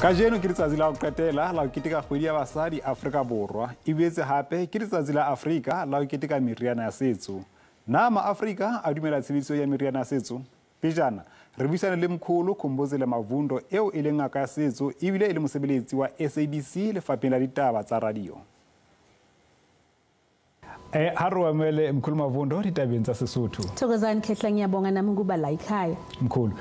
Kajeno ke letsatsi la ho qetela la ho keteka kgwedi ya basadi Afrika Borwa. E boetse hape ke letsatsi la Afrika la ho keteka meriana ya setso. Na maAfrika a dumela tshebediso ya meriana ya setso? Pejana re buisane le mkhulu Khumbuzile Mavundo eo e leng ngaka ya setso ebile e le mosebeletsi wa SABC lefapheng la ditaba tsa radio. Ha re amele mkhulu Mavundo ditabeng tsa Sesotho. Thokozani Khehla, ngiyabonga nami ukuba la ekhaya. Mkhulu.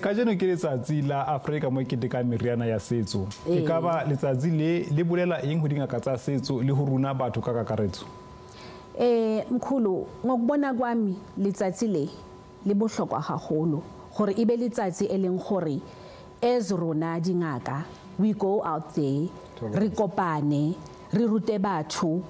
Kajeno ke letsatsi la Afrika mo keteka meriana ya setso. E ka ba letsatsi le le bolela eng ho dingaka tsa setso le ho runa batho ka kakaretso? Mkhulu, ngokubona kwami letsatsi le le bohlokwa haholo gore e be letsatsi e leng gore as rona dingaka we go out there, re kopane, re rute batho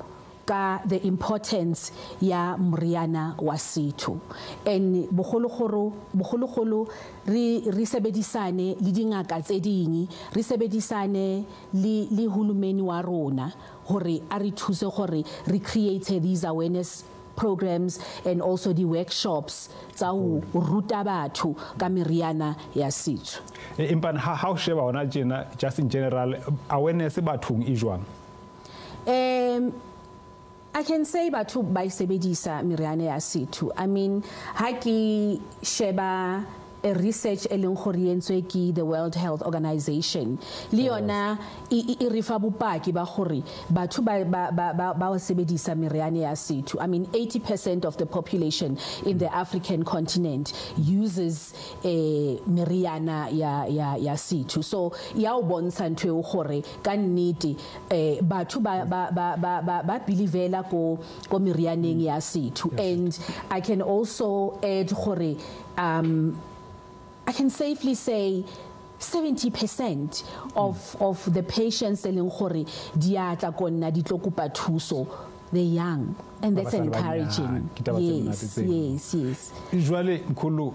ka the importance ya moriana wa setho, and bogologolo re sebedisane le dingaka tse ding, re sebedisane le hulumeni wa rona hore a re thuse gore re create these awareness programs and also the workshops tsa ho ruta batho ka meriana ya setso. Empa ha o sheba hona tjena, just in general awareness bathong e jwang? I can say batho ba e sebedisa meriana ya setho. I mean, ha ke sheba a research e leng gore e entswe ke the World Health Organization, le yona e re fa bopaki ba gore batho ba sebedisa meriana ya setho. I mean, 80% of the population in the African continent uses meriana ya setho. So ya o bontsha ntho eo gore ka nnete batho ba believela ko merianeng ya setho. And I can also add gore I can safely say 70% of the patients e leng gore di a tla ko nna di tlo kopa thuso, they're young, and that's encouraging. Yes, yes, yes. Jwale mkhulu,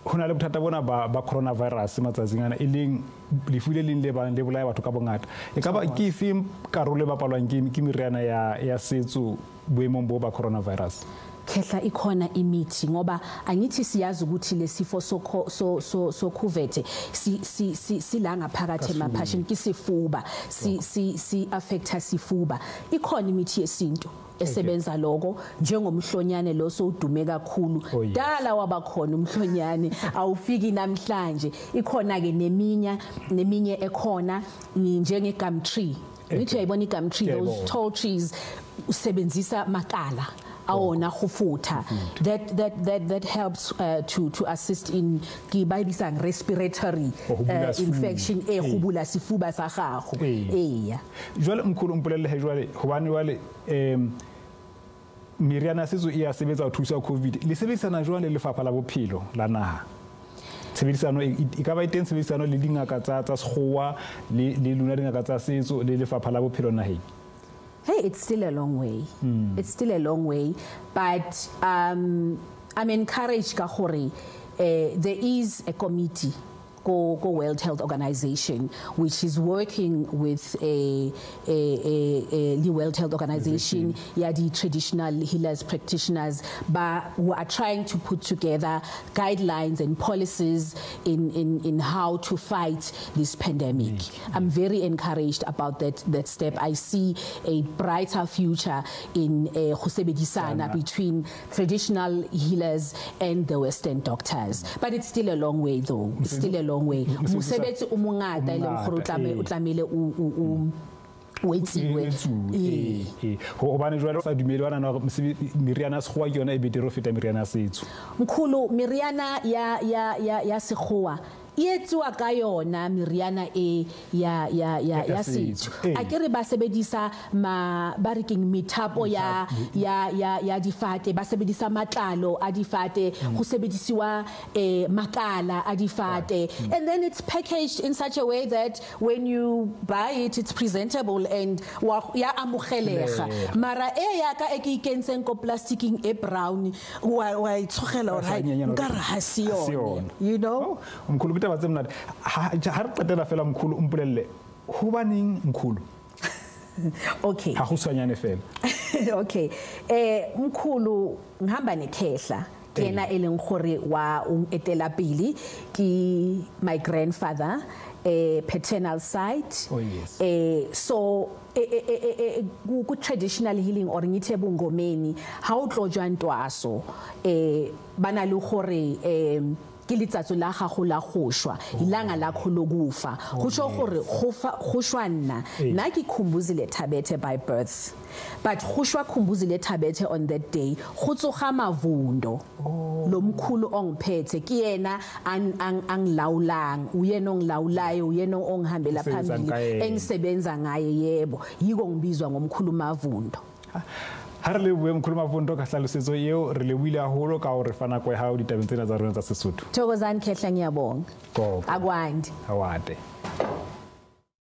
ho na le bothata bona ba coronavirus matsatsing ana, e leng lefu le leng le bang le bolaya batho ka bongata. E ka ba ke efe karolo e bapalwang ke meriana ya setso boemong bo ba coronavirus? Khehla, ikhona imithi ngoba angithi siyazi ukuthi lesifo sokhuvethe si la ngaphakathi emaphashini, ke sifuba, si affecta sifuba. Ikhona imithi yesintu esebenza lokho, njengomhlonyane lo sowudume kakhulu. Dala wabakhona umhlonyane, awufiki namhlanje. Ikhona ke neminye ekhona njenge gum tree. Ngithi uyayibona i-gum tree, those tall trees, usebenzisa makala awona go futha, that helps to assist in ke ba bitsang respiratory infection, e go bula sefuba sa gago. Eya. Jwale mkhulu, mpolelle he jwale, hobane jwale meriana ya setso e ya sebetsa ho thusa COVID, le sebedisana jwang le lefapha la bophelo la naha? Tshebedisano e ka ba e teng, tshebedisano le dingaka tsa sekgowa le lona dingaka tsa setso le lefapha la bophelo naheng? Hey, it's still a long way. It's still a long way, but I'm encouraged ka gore there is a committee ko World Health Organization which is working with a the World Health Organization ya the traditional healers practitioners ba who are trying to put together guidelines and policies in how to fight this pandemic. I'm very encouraged about that step. I see a brighter future in go sebedisana between traditional healers and the Western doctors. But it's still a long way though. It's still a long way. Mosebetsi o mongata e leng gore o tlamehile o etsiwe. Ee, hobane jwale sa dumele ba nahana hore meriana ya sekgowa ke yona e betere ho feta meriana ya setso. Mkhulu, meriana ya sekgowa e etsuwa ka yona meriana e ya setso. A ke re ba sebedisa ma ba re keng methapo ya difate, ba sebedisa matlalo a difate, go sebedisiwa makala a difate, and then it's packaged in such a way that when you buy it, it's presentable and ya amogelega. Mara e ya ka e ke ikentseng ko plastiking e brown, wa itshogela hore hai nka re ha se yone, you know. Oh, mkhulu, ke taba tse monate. Ha re qetela fela mkhulu, o mpolelle hobaneng mkhulu? Okay. Ha go tshwanyane fela. Okay. Mkhulu, ngihamba nekhehla, ke yena e leng gore wa o etela pele, ke my grandfather. paternal side. Oh, yes. So ku traditional healing or ngithe bungomeni ha o tlojwa ntwaso bana le gore ke letsatsi la gago la go shwa, ilanga lakho lokufa, go tsho gore go fa go shwa nna nna ke Khumbuzile Thabethe by birth, but go shwa Khumbuzile Thabethe on that day go tsoga Mavundo lo mkhulu ongiphethe ke yena angilawulang, uyena ongilawulayo, uyena ongihambela phambili engisebenza ngaye. Yebo, yiko ngibizwa ngomkhulu Mavundo. Ha re lebohe mkhulu Mavundo ka hlalosetso eo, re lebohile haholo ka hore fa nako ya hao ditabeng tsena tsa rona tsa Sesotho. Thokozani Khehla, ngiyabonga. Akwande. Awate.